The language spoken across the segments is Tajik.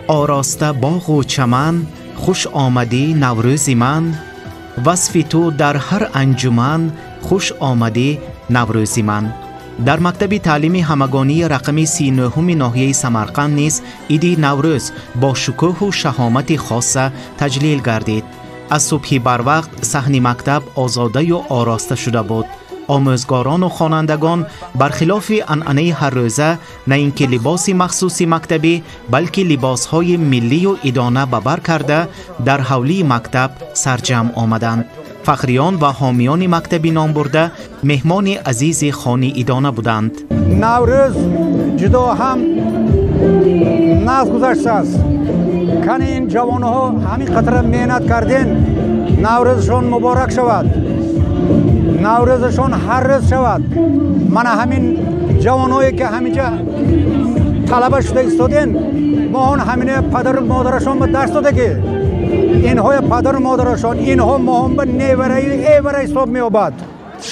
Ороста боғу чаман, хуш омадӣ Наврӯзи ман, васфи ту дар ҳар анҷуман, хуш омадӣ Наврӯзи ман. Дар мактаби таълими ҳамагонии рақами 39-уми ноҳияи Самарқанд низ иди Наврӯз бо шукӯҳу шаҳомати хоса таҷлил гардид. Аз субҳи барвақт саҳни мактаб озодаю ороста шуда буд. Омӯзгорону хонандагон бархилофи анъанаи ҳаррӯза на ин ки либоси махсуси мактабӣ, балки либосҳои миллию идона ба бар карда дар ҳавлии мактаб сарҷамъ омаданд. Фахриён ва ҳомиёни мактаби номбурда меҳмони азизи хони идона буданд. Наврӯз ҷудо ҳам нағз гузаштааст. Кани ин ҷавонҳо ҳамин қатра меҳнат карден, Наврӯзшон муборак шавад, Наврӯзашон ҳар рӯз шавад. Мана ҳамин ҷавонҳое ки ҳаминҷа талаба шуда истоден, мо он ҳамине падару модарашон ба дарс додагӣ. Инҳоя падару модарашон, инҳо моҳон ба невараи эвара ҳисоб меёбад.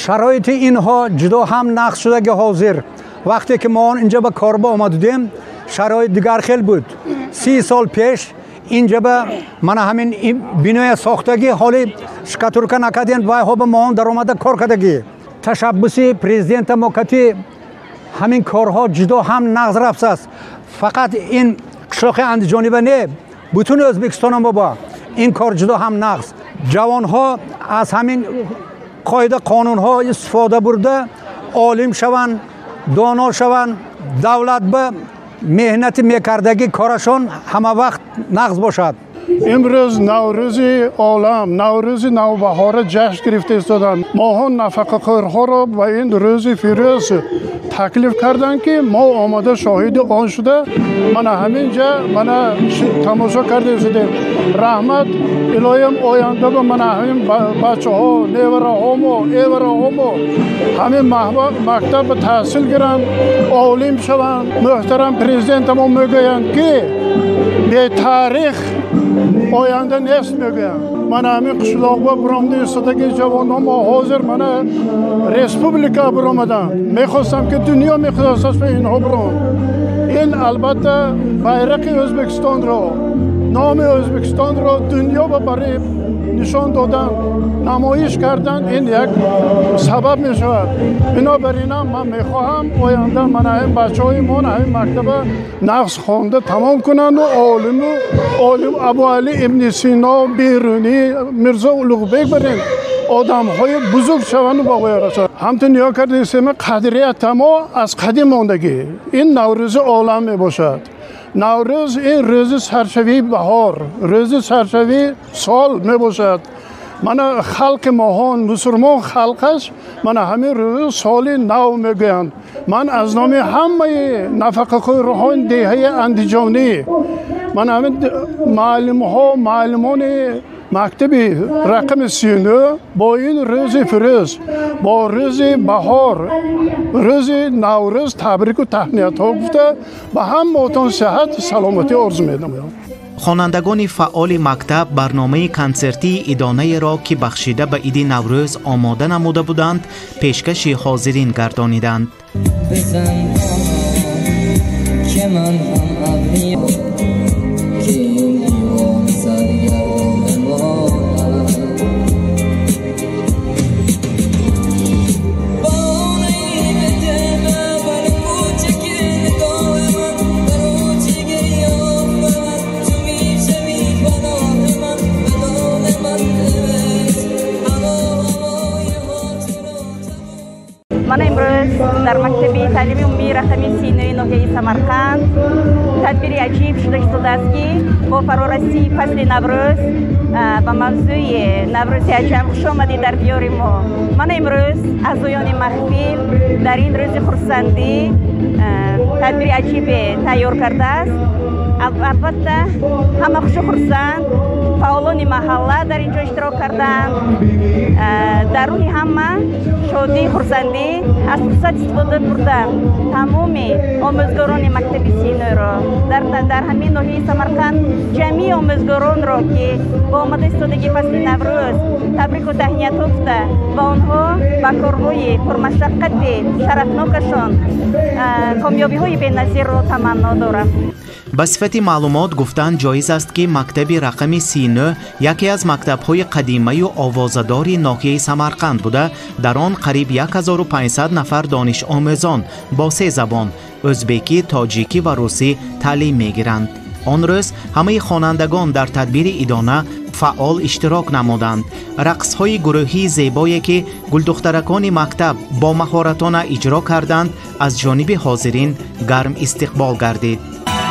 Шароити инҳо ҷудо ҳам нақс шудаги. Ҳозир вақте ки мо он инҷа ба корба омадудем, шароит дигар хел буд. 30 сол пеш инҷа ба мана ҳамин биноя сохтагӣ, ҳоли штукатурка накардем, вайҳо ба моҳон даромада кор кардагӣ. Ташаббуси президента мо кати ҳамин корҳо ҷудо ҳам нағз рафтааст. Фақат ин қишлоқи Андиҷониба не, бутуни Ӯзбекистона бобо ин кор ҷудо ҳам нағз. Ҷавонҳо аз ҳамин қоида қонунҳо истифода бурда олим шаванд, доно шаванд, давлат ба меҳнати мекардагӣ корашон ҳама вақт нағз бошад. Имрӯз Наврӯзи олам, Наврӯзи навбаҳора ҷашн гирифта истоданд. Моҳон нафақахӯрҳоро ба ин рӯзи фирӯз таклиф карданд, ки мо омада шоҳиди он шуда, мана ҳамин ҷа мана тамошо карда истодем. Раҳмат, илоҳиям оянда ба мана ҳамин бачаҳо, невараҳомо, эвараҳомо ҳамин мактаб ба таҳсил гиранд, олим шаванд. Муҳтарам президентамо мегӯянд, ки бетарих оянда нест мегӯянд. Мана ҳамин қишлоқба биромда истодаги ҷавонҳо мо ҳозир мана республика биромаданд. Мехостам, ки дунё мехостааст ба инҳо биром. Ин албатта байрақи Ӯзбекистонро, номи Ӯзбекистонро дунё ба барои нишон додан, намоиш кардан ин як сабаб мешавад. Бинобар инам ман мехоҳам оянда мана ҳамин бачаҳои мо ҳамин мактаба нағз хонда тамом кунанду олиму олим Абуали ибни Сино, Берунӣ, Мирзо Улуғбек барин одамҳои бузург шаванду ба ғоя расанд. Ҳамтун нигоҳ кардем, қадрията мо аз қадим мондагӣ. Ин Наврӯзи олам мебошад. Наврӯз ин рӯзи саршавии баҳор, рӯзи саршавии сол мебошад. Мана халқи моҳон мусулмон халқаш мана ҳамин рӯз соли нав мегӯянд. Ман аз номи ҳамаи нафақахӯрҳои деҳаи Андиҷонӣ, мана ҳамин муаллимҳо, муаллимони мактаби рақами 39 бо ин рӯзи фирӯз, бо рӯзи баҳор, рӯзи Наврӯз табрику таҳниятҳо гуфта ба ҳамаотон сиҳат, саломатӣ орзу менамоям. Хонандагони фаъоли мактаб барномаи консертии идонаеро, ки бахшида ба иди Наврӯз омода намуда буданд, пешкаши ҳозирин гардониданд. Мана имрӯз дар мактаби таълими умумии рақами 39 ноҳияи Самарқанд тадбири аҷиб шуда истодааст, ки бо фарорасии фасли Наврӯз ба мавзӯи Наврӯзи аҷам хуш омадед дар диёри мо. Мана имрӯз аъзоёни маҳфил дар ин рӯзи хурсандӣ тадбири аҷибе тайёр кардааст. Албатта, ҳама хушу хурсанд, фаъолони маҳалла дар ин ҷо иштирок карданд. Дар рӯҳи ҳама шодӣ. Шодии хурсандӣ аз фурсат истифода бурда тамоми омӯзгорони мактаби синоро дар ҳамин ноҳияи Самарқанд, ҷамъи омӯзгоронро, ки бо омада истодагии фасли Наврӯз табрику таҳният гуфта, ба онҳо ба корҳои пурмашаққати шарафнокашон комёбиҳои беназирро таманно дорам. Ба сифати маълумот гуфтан ҷоиз аст, ки мактаби рақами 39 яке аз мактабҳои қадимаю овозадори ноҳияи Самарқанд буда, дар он қариб 1500 нафар донишомӯзон бо се забон ӯзбекӣ, тоҷикӣ ва русӣ таълим мегиранд. Он рӯз ҳамаи хонандагон дар тадбири идона фаъол иштирок намуданд. Рақсҳои гурӯҳии зебое, ки гулдухтаракони мактаб бо маҳоратона иҷро карданд, аз ҷониби ҳозирин гарм истиқбол гардид.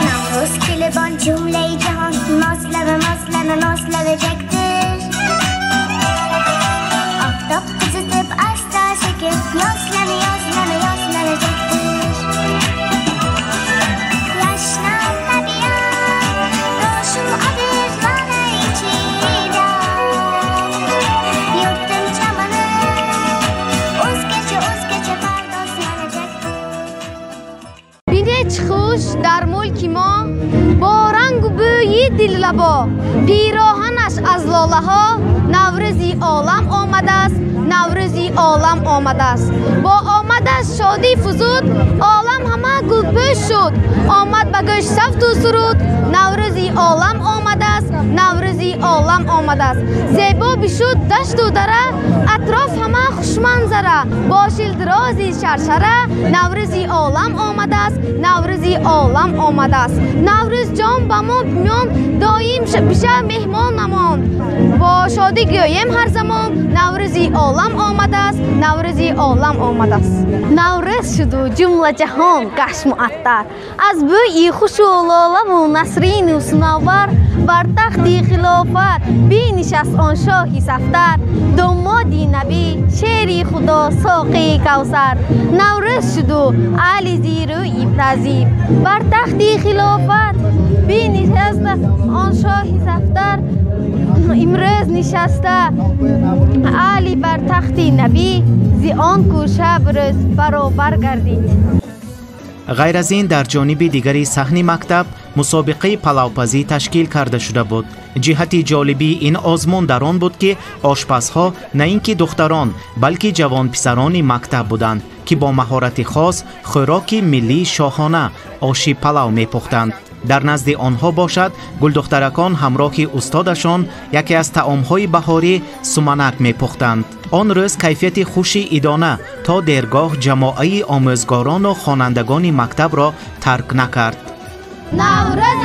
Navruz kelibon jumlai jahon mozlama mozlama mozlanacakdır. Oftob qizitib asta sekin yozlana yozlana yozlanacaktır. Yashnar tabiat ro'shu adir lala ichida. Yurtim chamani o'zgacha o'zgacha pardozlanacaktır. Бинеч хуш дар мулки мо бо рангу бӯйи диллабо, пироҳанаш аз лолаҳо, Наврӯзи олам омадааст, Наврӯзи олам омадааст. Бо омадаш шодӣ фузуд, олам ҳама гулпӯш шуд, омад ба гӯш савту суруд, Наврӯзи олам омадааст, Наврӯзи олам омадааст. Зебо бишуд дашту дара, атроф ҳама хушманзара, бо шилдирози шаршара, Наврӯзи олам омадааст, Наврӯзи олам омадааст. Наврӯзҷон ба мо миён доим бишав меҳмон намон, бо шодӣ гӯем ҳар замон, Наврӯзи олам омадааст, Наврӯзи олам омадааст. Наврӯз шуду ҷумла ҷаҳон гашт муаттар, аз бӯи хушу лолаву насрину сунавбар, бар тахти хилофат бинишаст он шоҳи сафтар, домоди набӣ шери худо соқии кавсар. Наврӯз шуду али зирӯи тазиб, бар тахти хилофат бинишаст он шоҳи сафтар, имрӯз нишаста али бар тахти набӣ, зи он ку шаб рӯз баробар гардид. Ғайр аз ин, дар ҷониби дигари саҳни мактаб мусобиқаи палавпазӣ ташкил карда шуда буд. Ҷиҳати ҷолибии ин озмун дар он буд, ки ошпазҳо на ин ки духтарон, балки ҷавонписарони мактаб буданд, ки бо маҳорати хос хӯроки миллии шоҳона оши палав мепухтанд. Дар назди онҳо бошад гулдухтаракон ҳамроҳи устодашон яке аз таомҳои баҳорӣ суманак мепухтанд. Он рӯз кайфияти хуши идона то дергоҳ ҷамоаи омӯзгорону хонандагони мактабро тарк накард. Наврӯз